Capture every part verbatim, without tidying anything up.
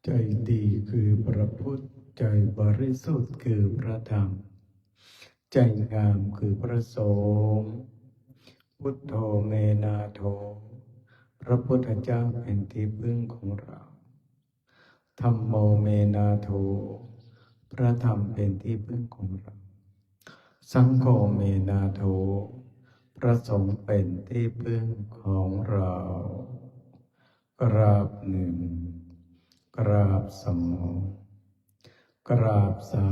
ใจดีคือพระพุทธ ใจบริสุทธิ์คือพระธรรม ใจงามคือพระสงฆ์ Buddho me nātho พระพุทธเจ้าเป็นที่พึ่งของเรา Dhammo me nātho พระธรรมเป็นที่พึ่งของเรา Saṅgho me nātho พระสงฆ์เป็นที่พึ่งของเรา กราบหนึ่ง กราบสอง กราบสาม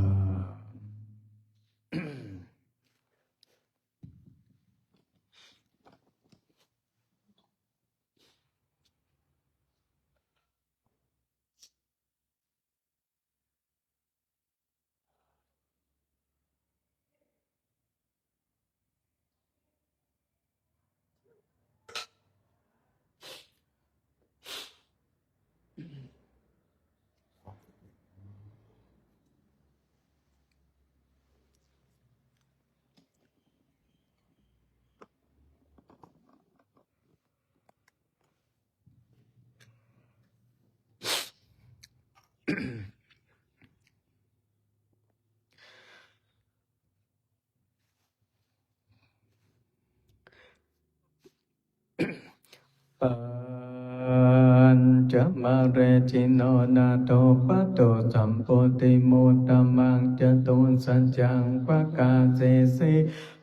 Pañcamatejino nātho patto sambodhimuttamaṃ, catusaccān pakāsesi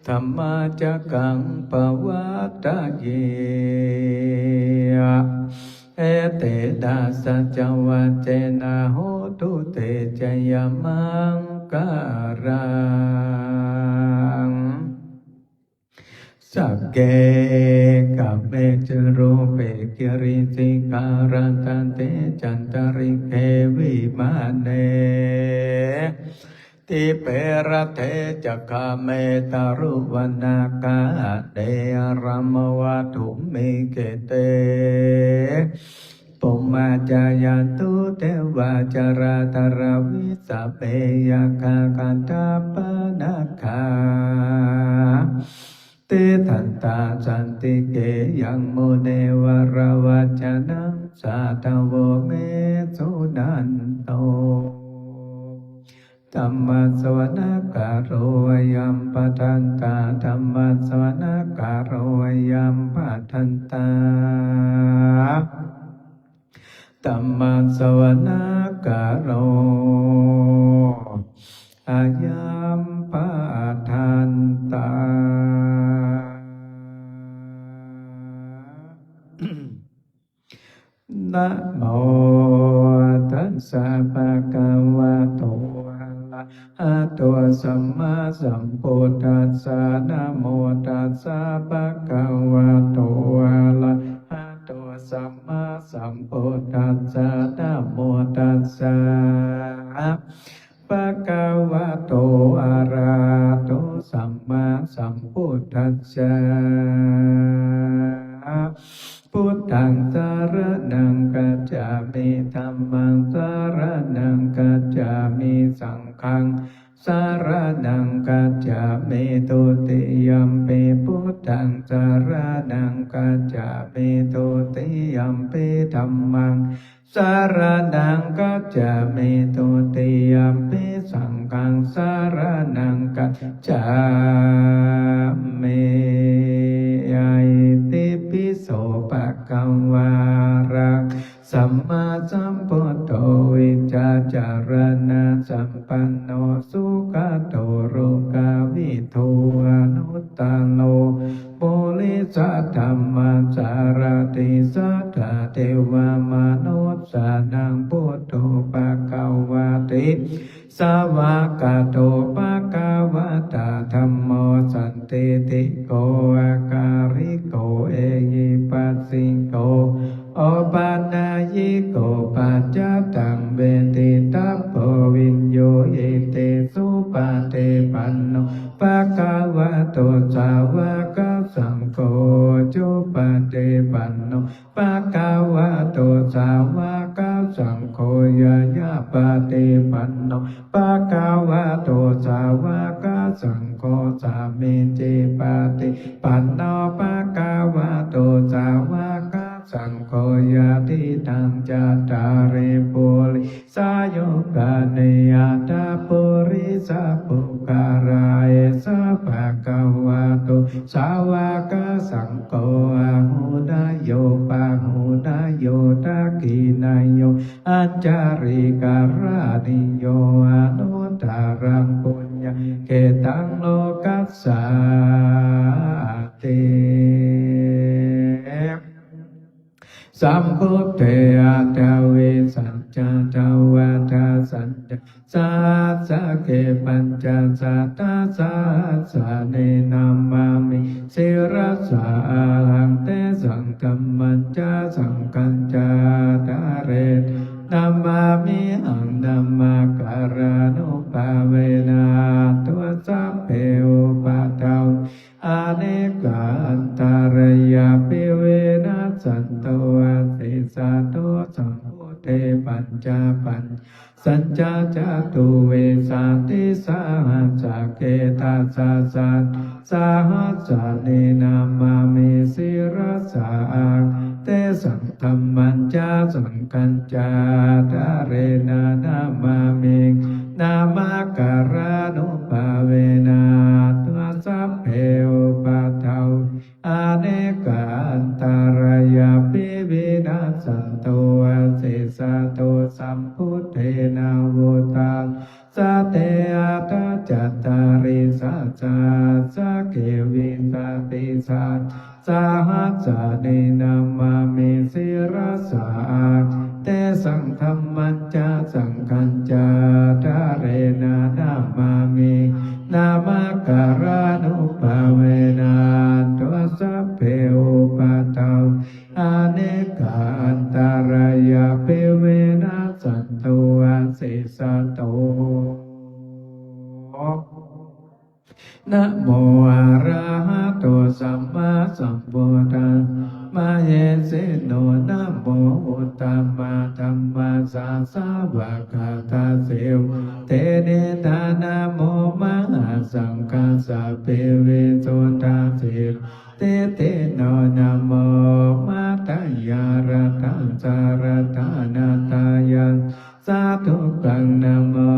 dhammacakkaṃ pavattaye. Etena saccavajjena hotu te jayamaṅgalaṃ. Sagge kāme ca rūpe girisikharataṭe cantalikkhe vimāne, dīpe raṭṭhe ca gāme taruvanagahane arāmavātumhi khette, bhummā cāyantu devā jalathalavisame yakkhagandhabbanāgā, tiṭṭhantā santike yaṃ munivaravacanaṃ sādhavo me suṇantu. Dhammassavanakālo ayambhadantā. Dhammassavanakālo ayambhadantā. Dhammassavanakālo ayambhadantā. Namo tassa bhagavato arahato sammāsambuddhassa. Namo tassa bhagavato arahato sammāsambuddhassa. Namo tassa bhagavato arahato sammāsambuddhassa. Buddhaṃ saraṇaṃ gacchāmi. Dhammaṃ saraṇaṃ gacchāmi. Saṅghaṃ saraṇaṃ gacchāmi. Dutiyampi buddhaṃ saraṇaṃ gacchāmi. Dutiyampi dhammaṃ saraṇaṃ gacchāmi. Dutiyampi saṅghaṃ saraṇaṃ gacchāmi. Itipi so bhagavā arahaṃ sammāsambuddho vijjācaraṇasampanno sugato lokavidū anuttaro purisadammasārathi satthā devamanussānaṃ buddho bhagavāti. Svākkhāto bhagavatā dhammo sandiṭṭhiko akāliko ehipassiko opanayiko paccattaṃ veditabbo viññūhīti. Supaṭipanno bhagavato sāvakasaṅgho, ujupaṭipanno bhagavato sāvakasaṅgho, ñāyapaṭipanno bhagavato sāvakasaṅgho, sāmīcipaṭipanno bhagavato sāvakasaṅgho, yadidaṃ cattāri puri saṅgho āhuneyyo pāhuneyyo dakkhiṇeyyo añjalikaraṇīyo anuttaraṃ puññakkhettaṃ lokassāti. Sambuddhe aṭṭhavīsañca dvādasañca sahassake pañcasatasahassāni namāmi sirasā ahaṃ. Tesaṃ dhammañca saṅghañca ādarena namāmihaṃ. Namakārānubhāvena hantvā sabbe upaddavā anekā antarāyāpi vinassantu asesato. Sambuddhe pañcapaññāsañca catuvīsatisahassake dasasatasahassāni namāmi sirasā ahaṃ. Tesaṃ dhammañca saṅghañca ādarena namāmihaṃ. Namakārānubhāvena hantvā sabbe upaddavā anekā antarāyāpi vinassantu asesato. Sambuddhe navuttarasate aṭṭhacattāḷīsasahassake vīsatisatasahassāni namāmi sirasā ahaṃ. Tesaṃ dhammañca saṅghañca ādarena namāmihaṃ. Namakārānubhāvena hantvā sabbe upaddavā anekā antarāyāpi vinassantu asesato. Namo arahato sammāsambuddhassa mahesino. Namo uttamadhammassa svākkhātasseva tenidha. Namo mahāsaṅghassāpi visuddhasīladiṭṭhino. Namo mattāya ratanattayassa ratanattayassa sādhukaṃ. Namo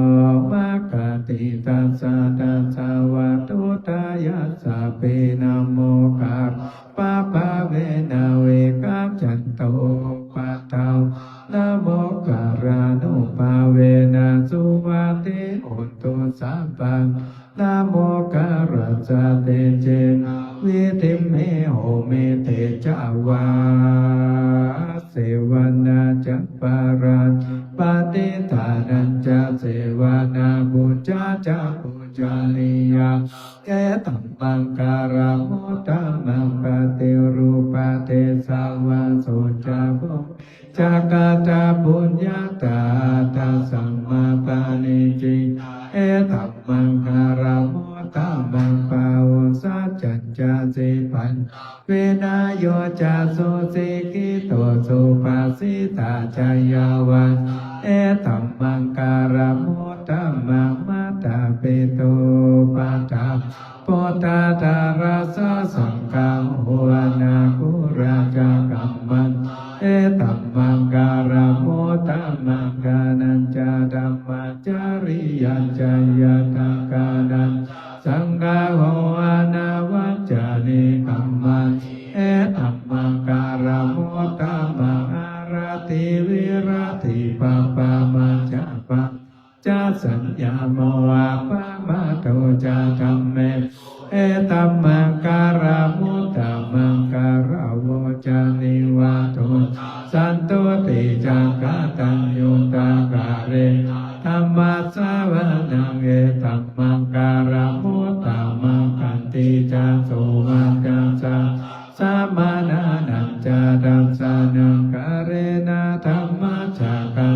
mātāpitātassa dasa vatthuttayassapi. Namokārappabhāvena vigacchantu upaddavā. Namokārānubhāvena suvatthi hotu sabbadā. Namokārassa tejena vidhimhi homi tejavā. Sevanā ca bālānaṃ paṇḍitānañca sevanā pūjā ca pūjanīyā. Etammaṅgalamuttamaṃ. Paṭirūpadesavāso ca pubbe ca katapuññatā attasammāpaṇidhi ca. Etammaṅgalamuttamaṃ. Bāhusaccañca sippañca vinayo ca susikkhito subhāsitā ca yā vācā. Etammaṅgalamuttamaṃ. Mātāpituupaṭṭhānaṃ puttadārassa saṅgaho anākulā ca kammantā. Etammaṅgalamuttamaṃ. Dānañca dhammacariyā ca ñātakānañca saṅgaho anavajjāni kammāni. Etammaṅgalamuttamaṃ. Āratī viratī pāpā majjapānā ca saññamo appamādo ca dhammesu. Etammaṅgalamuttamaṃ. Gāravo ca nivāto ca santuṭṭhī ca kataññutā kālena dhammassavanaṃ. Etammaṅgalamuttamaṃ. Khantī ca sovacassatā samaṇānañca dassanaṃ kālena dhammasākacchā.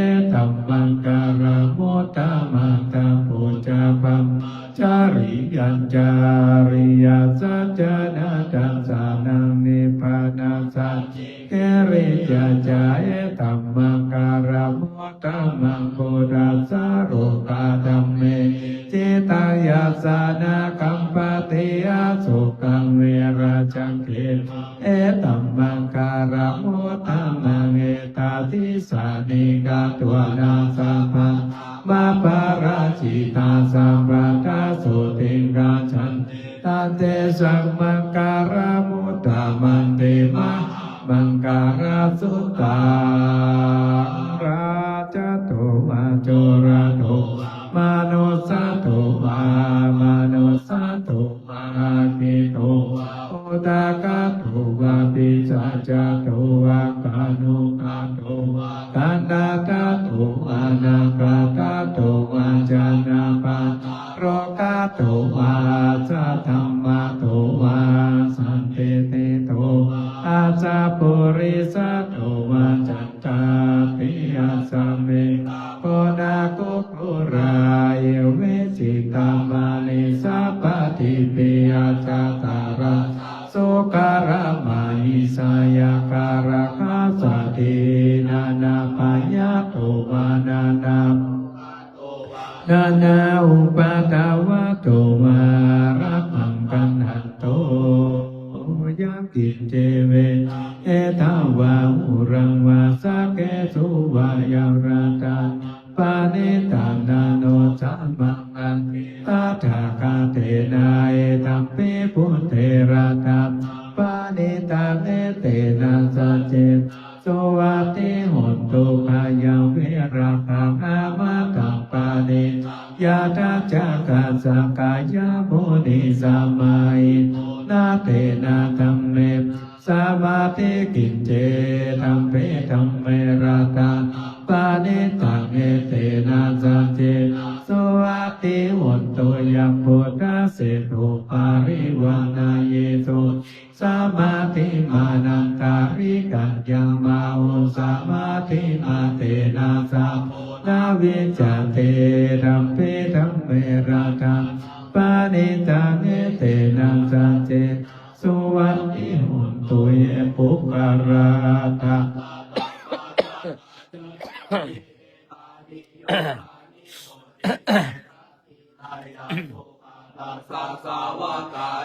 Etammaṅgalamuttamaṃ. Tapo ca brahmacariyañca ariyasaccāna dassanaṃ nibbānasacchikiriyā ca. Etammaṅgalamuttamaṃ. Phuṭṭhassa lokadhammehi cittaṃ yassa na kampati asokaṃ virajaṃ khemaṃ. Etammaṅgalamuttamaṃ. Etādisāni katvāna sabbatthamaparājitā sabbattha sotthiṃ gacchanti tantesaṃ maṅgalamu suttā. Rājato vā corato vā manussato vā amanussā to vā aggito vā udakato vā pisācato vā khāṇukato vā kaṇṭakato vā nakkhattato vā janapadarogato vā asaddhammato vā asandiṭṭhito vā asappurisato vā chan dābhiyasmiṃ guṇakukkura iviṃ chintamānī sabbadhi piyā ca tatra sukhalamāhi. Sāyakālakasāti nānābhayato vā nānārogato vā nānāupaddavato vā āramphaṃ gaṇhantu. Yaṅkiñci vittaṃ idha vā huraṃ vā saggesu vā yaṃ ratanaṃ paṇītaṃ na no samaṃ atthi tathāgatena idampi buddhe ratanaṃ paṇītaṃ etena saccena suvatthi hotu. Khayaṃ virāgaṃ amataṃ paṇītaṃ yadajjhagā sakyamunī samāhito na tena dhammena samatthi kiñci idampi dhamme ratanaṃ paṇītaṃ etena saccena suvatthi hotu. Yaṃ buddhaseṭṭho parivaṇṇayī sotthiṃ samatthim anantarikaññamāhu samatthim etena samo na vijjati idampi dhamme ratanaṃ paṇītaṃ etena saccena suvatthi hotu. Ye puggalā aṭṭha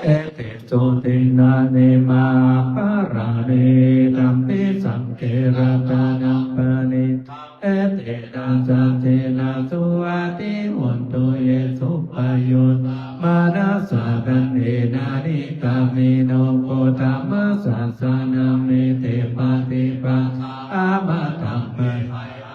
etesu dinnāni mahapphalāni idampi saṅghe ratanaṃ paṇītaṃ etena saccena suvatthi hotu. Ye suppayuttā manasā daḷhena nikkāmino gotamasāsanamhi te pattipattā amataṃ vigayha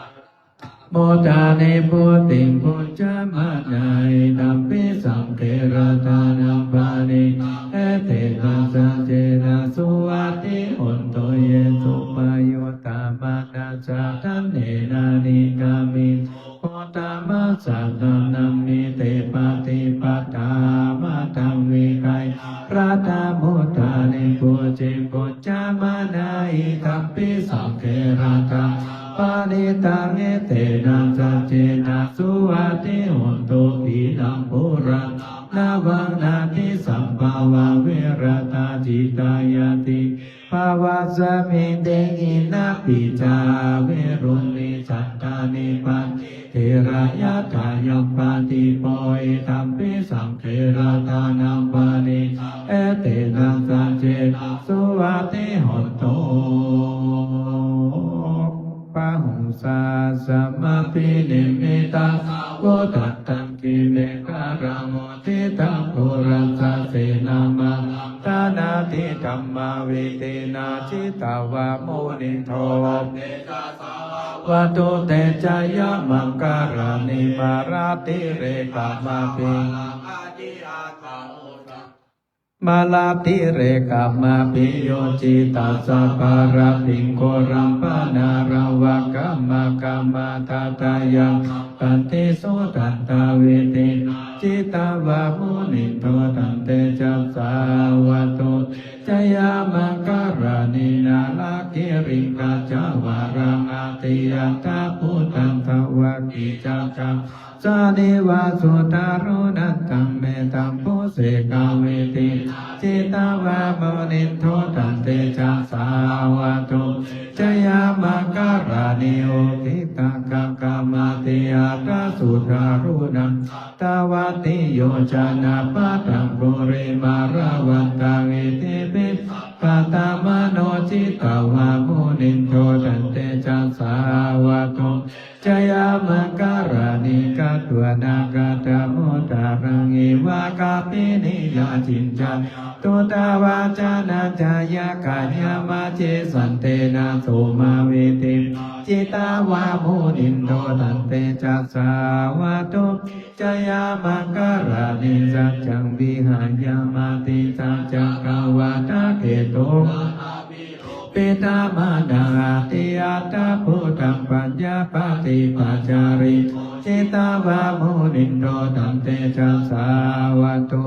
mudhā nibbutiṃ bhuñjamānā idampi saṅghe ratanaṃ paṇītaṃ etena saccena suvatthi hotu. Ye suppayuttā manasā daḷhena nikkāmino gotamasāsanamhi te pattipattā amataṃ vigayha ratamatthu mudhā nibbutiṃ bhuñjamānā idampi saṅghe ratanaṃ paṇītaṃ etena saccena suvatthi hotu. Khīṇaṃ purāṇaṃ navaṃ natthi sambhavaṃ viratā cittā yathinā bhavasmiṃ te khīṇabījā avirūḷhichandā nibbanti dhīrā yathāyampadīpo idampi saṅghe ratanaṃ paṇītaṃ etena saccena suvatthi hotu. Bāhuṃ sahassamabhinimmitasāvudhantaṃ grīmekhalaṃ uditaghorasasenamāraṃ dānādidhammavidhinā jitavā munindo tantejasā bhavatu te jayamaṅgalāni. Mārātirekamabhi- mārātirekamabhiyujjhitasabbarattiṃ ghorampanāḷavakamakkhamathaddhayakkhaṃ khantīsudantavidhinā jitavā munindo tantejasā bhavatu te jayamaṅgalāni. Nāḷāgiriṃ gajavaraṃ atimattabhūtaṃ dāvaggicakkamasanīva sudāruṇantaṃ mettambusekavidhinā jitavā munindo tantejasā bhavatu jayamaṅgalāni. Ukkhittakhaggam atihatthasudāruṇantaṃ dhāvantiyojanapathaṅgulimālavantaṃ iddhībhisaṅkhatamano jitavā munindo tantejasā bhavatu jayamaṅgalāni. Katvāna kaṭṭhamudaraṃ iva gabbhinīyā ciñcāya duṭṭhavacanaṃ Jaya kāyamajjhe santena somavidhinā jitavā munindo tantejasā bhavatu te jayamaṅgalāni. Saccaṃ vihāya matisaccakavādaketuṃ vādābhiropitamanaṃ atiandhabhūtaṃ paññāpadīpajalito jitavā munindo tantejasā bhavatu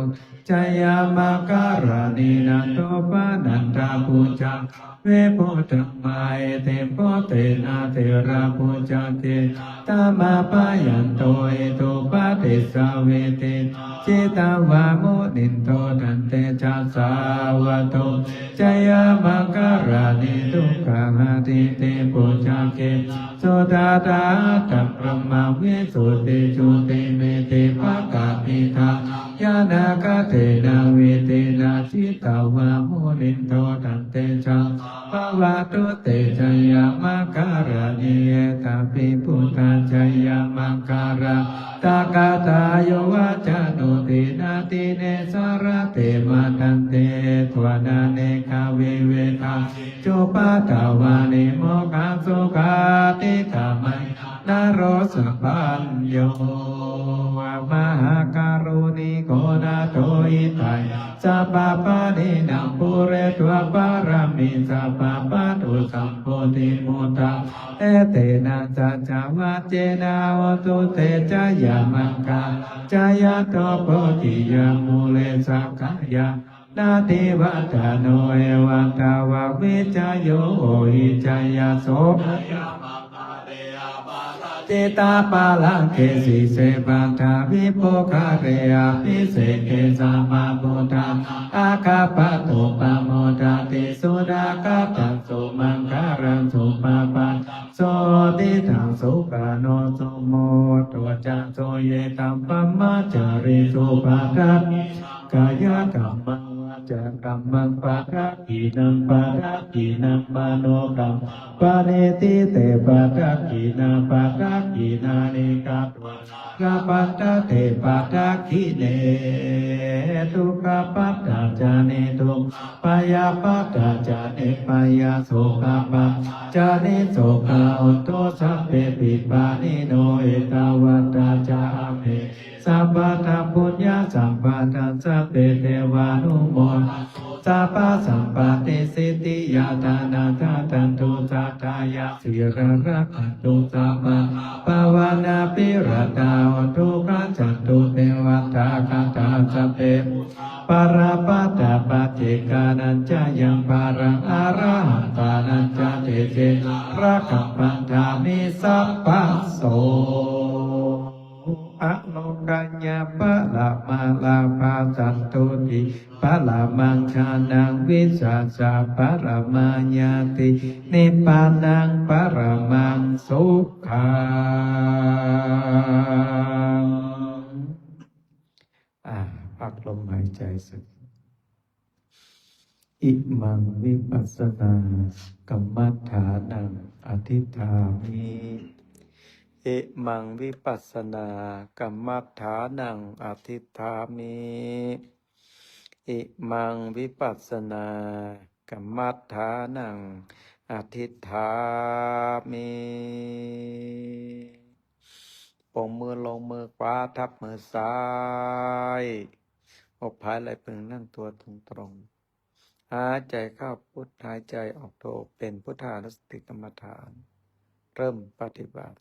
jayamaṅgalāni. Nandopanandabhujagaṃ vibudhaṃ mahiddhiṃ puttena therabhujagena damāpayanto iddhūpadesavidhinā jitavā munindo tantejasā bhavatu jayamaṅgalāni. Duggāhadiṭṭhibhujagena sudaṭṭhahatthaṃ brahmaṃ visuddhijutimiddhibakābhidhānaṃ ñāṇāgadena vidhinā jitavā munindo tantejasā bhavatu te jayamaṅgalāni. Etāpi buddhajayamaṅgalaaṭṭhagāthā yo vācano dinadine sarate matandī hitvānanekavividhāni cupaddavāni mokkhaṃ sukhaṃ adhigameyya naro sapañño. Mahākāruṇiko nātho hitāya sabbapāṇinaṃ pūretvā pāramī sabbā patto sambodhimuttamaṃ etena saccavajjena hotu te jayamaṅgalaṃ. Jayanto bodhiyā mūle sakyānaṃ nandivaḍḍhano evaṃ tvaṃ vijayo hohi jayassu jayamaṅgale aparājitapallaṅke sīse paṭhavipokkhare abhiseke sabbabuddhānaṃ aggappatto pamodati. Sunakkhattaṃ sumaṅgalaṃ supabhātaṃ suhuṭṭhitaṃ sukhaṇo sumuhutto ca suyiṭṭhaṃ brahmacārisu padakkhiṇaṃ kāyakammaṃ vācākammaṃ padakkhiṇaṃ padakkhiṇaṃ manokammaṃ paṇidhī te padakkhiṇā padakkhiṇāni katvāna labhantatthe padakkhiṇe. Dukkhappattā ca niddukkhā bhayappattā ca nibbhayā sokappattā ca nissokā hontu sabbepi pāṇino. Ettāvatā ca amhehi sambhataṃ puññasampadaṃ sabbe devānumodantu sabbasampattisiddhiyā. Dānaṃ dadantu saddhāya sīlaṃ rakkhantu sabbadā bhāvanābhiratā hontu gacchantu devatāgatā. Sabbe buddhā balappattā paccekānañca yaṃ balaṃ arahantānañca tejena rakkhaṃ bandhāmi sabbaso. Ārogyaparamā lābhā santuṭṭhi paramaṃ dhanaṃ vissāsaparamā ñāti nibbānaṃ paramaṃ sukhaṃ. อ่า พักลมหายใจสัก Imaṃ vipassanākammaṭṭhānaṃ adhiṭṭhāmi. Imaṃ vipassanākammaṭṭhānaṃ adhiṭṭhāmi. Imaṃ vipassanākammaṭṭhānaṃ adhiṭṭhāmi. ปรบมือลง มือขวาทับมือซ้าย อกผายไหล่พึงนั่งตัวตรงๆ หายใจเข้าพุท หายใจออกโท เป็นพุทธานุสติกรรมฐาน เริ่มปฏิบัติ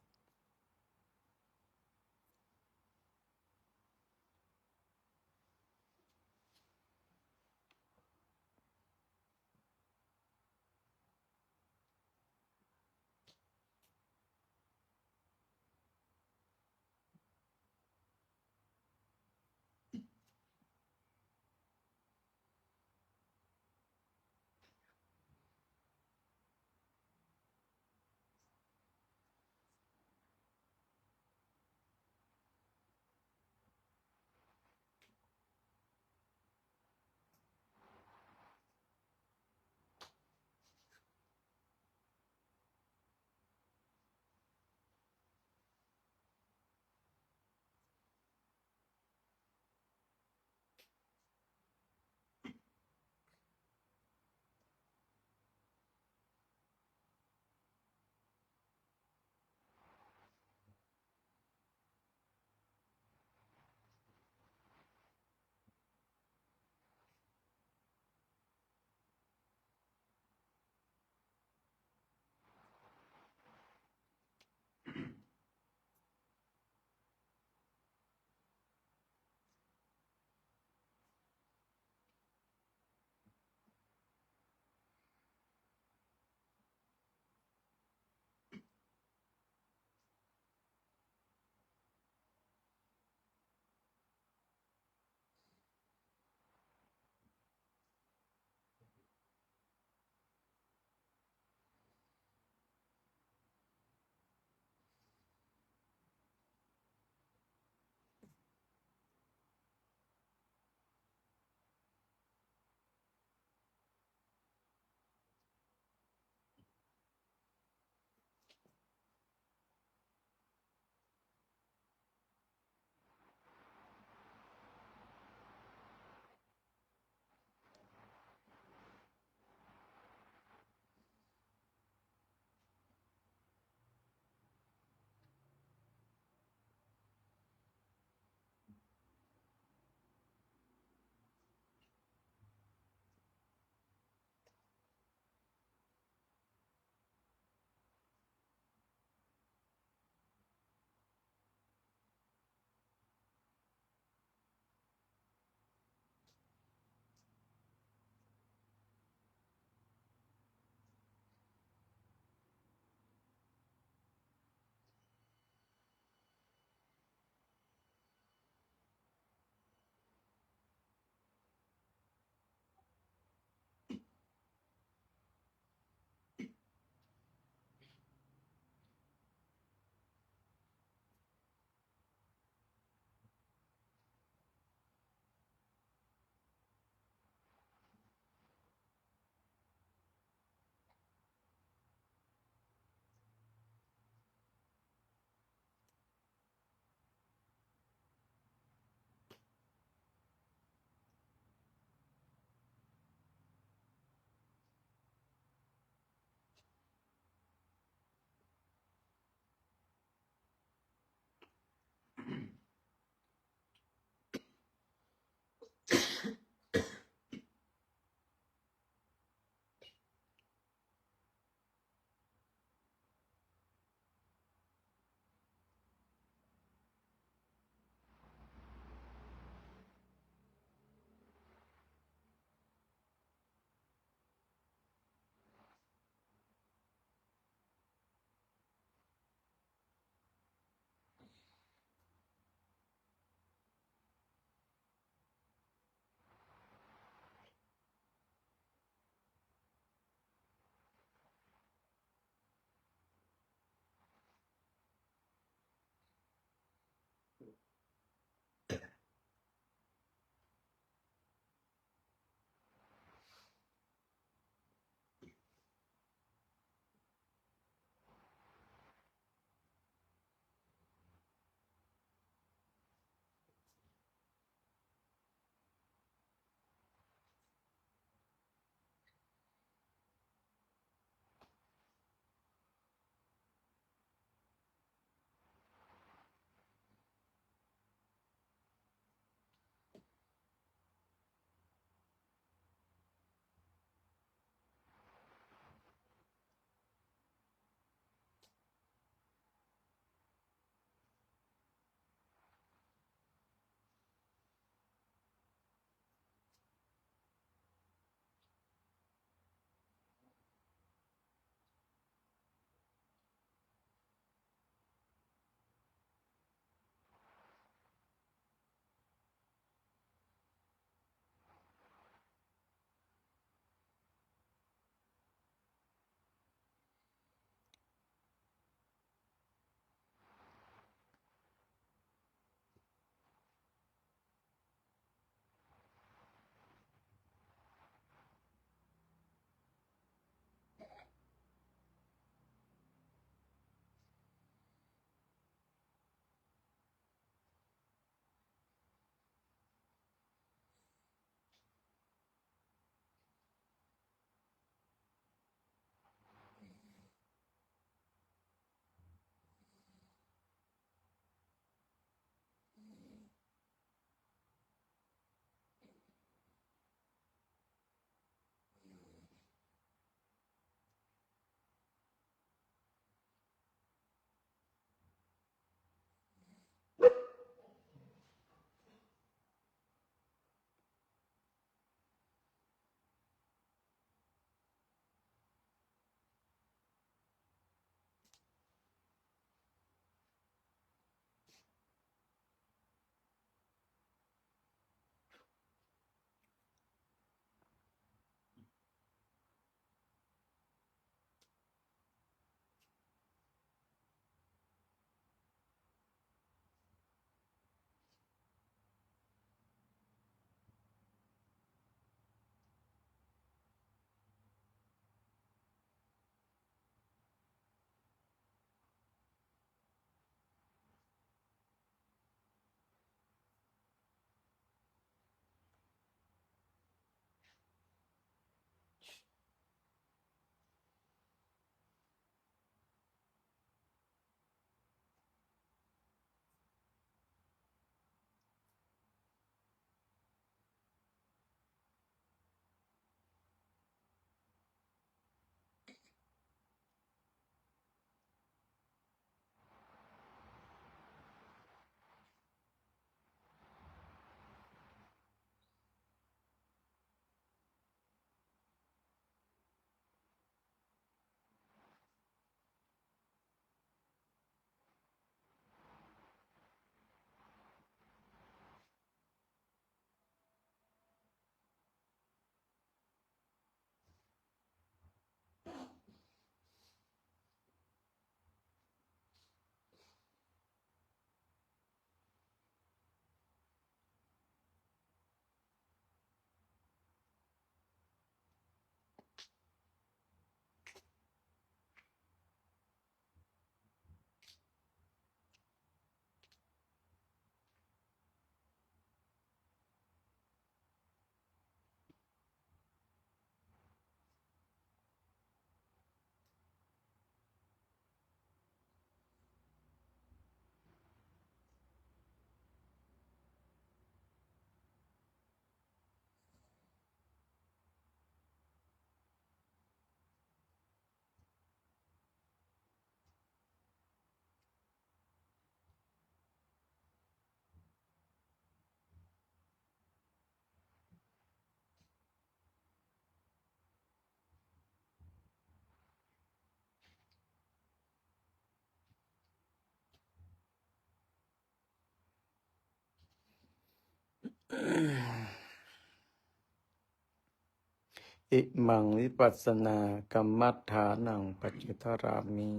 Imaṃ vipassanākammaṭṭhānaṃ pañcuttarāmi.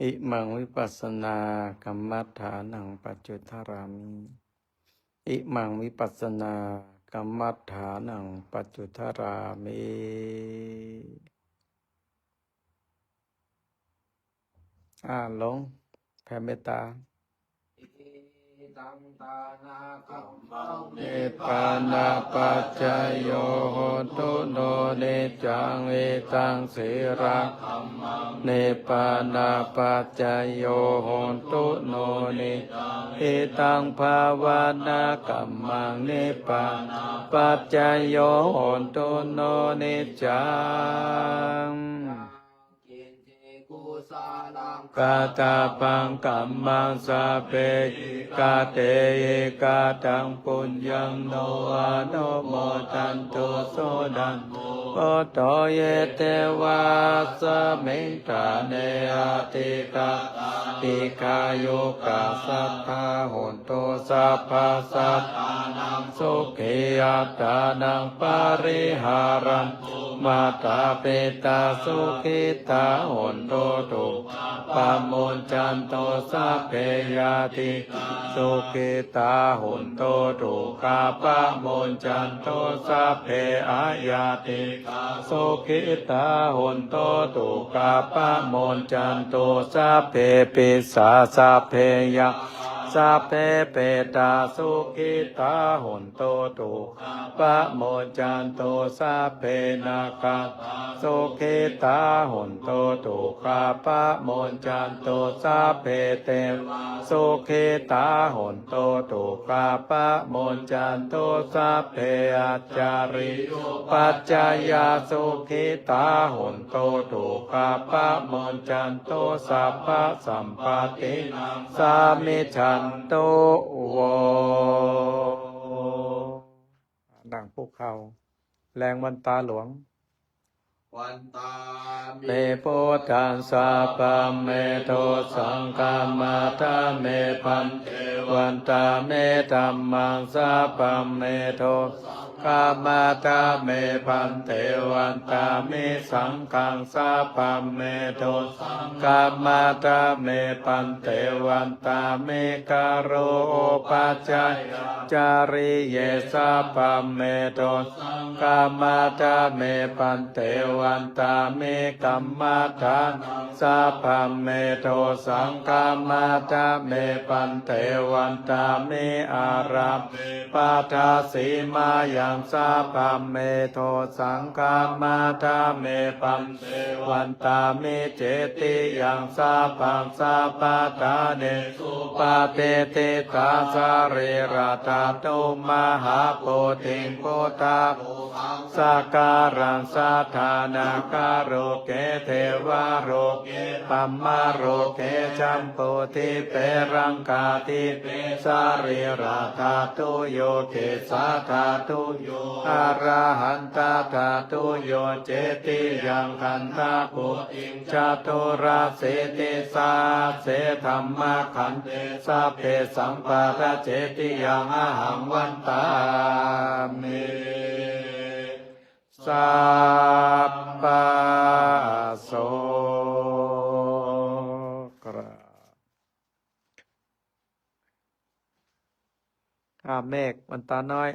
Imaṃ vipassanākammaṭṭhānaṃ pañcuttarāmi. Imaṃ vipassanākammaṭṭhānaṃ pañcuttarāmi. อ่า ลง แผ่เมตตา Idaṃ dānakammaṃ nibbānapaccayo hotu no niccaṃ. Idaṃ sīlakammaṃ nibbānapaccayo hotu no niccaṃ. Idaṃ bhāvanākammaṃ nibbānapaccayo hotu no niccaṃ. Katabbaṃ kammaṃ sabbehi katehi kataṃ puññaṃ no anumodantu suṇantu bhonto ye devā asmiṃ ṭhāne adhigatā dīghāyukā sadā hontu sabbasattānaṃ sukhī attānaṃ pariharantu. Mātā pitā sukhitā hontu dukkhā pamuñcantu sabbe ñātikā sukhitā hontu dukkhā pamuñcantu sabbe aññātikā sukhitā hontu dukkhā pamuñcantu sabbe pisā sabbe yā sabbe petā sukhitā hontu dukkhā pamuñcantu sabbe nakkhattā sukhitā hontu dukkhā pamuñcantu sabbe devā sukhitā hontu dukkhā pamuñcantu sabbe ācariyupajjhāyā sukhitā hontu dukkhā pamuñcantu sabbasampattī samijjhantu vo. นั่งคุกเข่า แรงวันตาหลวง Vandāmi buddhaṃ sabbaṃ me dosāṃ khamatha me bhante. Vandāmi dhammaṃ sabbaṃ me dosāṃ khamatha me bhante. Vandāmi saṅghaṃ sabbaṃ me dosāṃ khamatha me bhante. Vandāmi guru upajjhāyācariye sabbaṃ me dosāṃ khamatha me bhante. Vandāmi kammaṭṭhānaṃ sabbaṃ me dosāṃ khamatha me bhante. Vandāmi ārāme paṭhasimāyaṃ sabbaṃ me dosāṃ khamatha me bhante. Vandāmi cetiyaṃ sabbaṃ sabbaṭṭhāne supatiṭṭhitā sarīradhātu mahābodhiṃ buddharūpaṃ sakkāraṃ sadā nāgaloke devaloke brahmaloke jambudīpe laṅkādīpe sarīradhātuyo kesādhātuyo arahantadhātuyo cetiyaṃ gandhakuṭiṃ caturāsītisahasсе dhammakkhandhe sabbesaṃ pattacetiyaṃ ahaṃ vandāmi sabbaso. กราบ อ่า เมฆ วันตาน้อย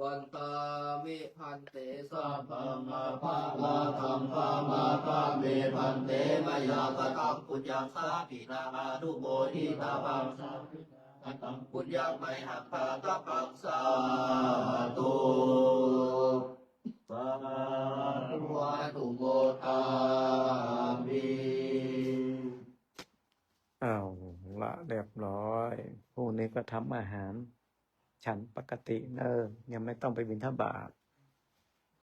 Vandāmi bhante sabbaṃ aparādhaṃ khamatha me bhante. Mayā kataṃ puññaṃ sabbehi anumoditabbaṃ, sabbehi kataṃ puññaṃ mayhaṃ dātabbaṃ. Sādhu sādhu anumodāmi. เอาละ เรียบร้อย พรุ่งนี้ก็ทำอาหาร ฉันปกติเนอะ ยังไม่ต้องไปบิณฑบาต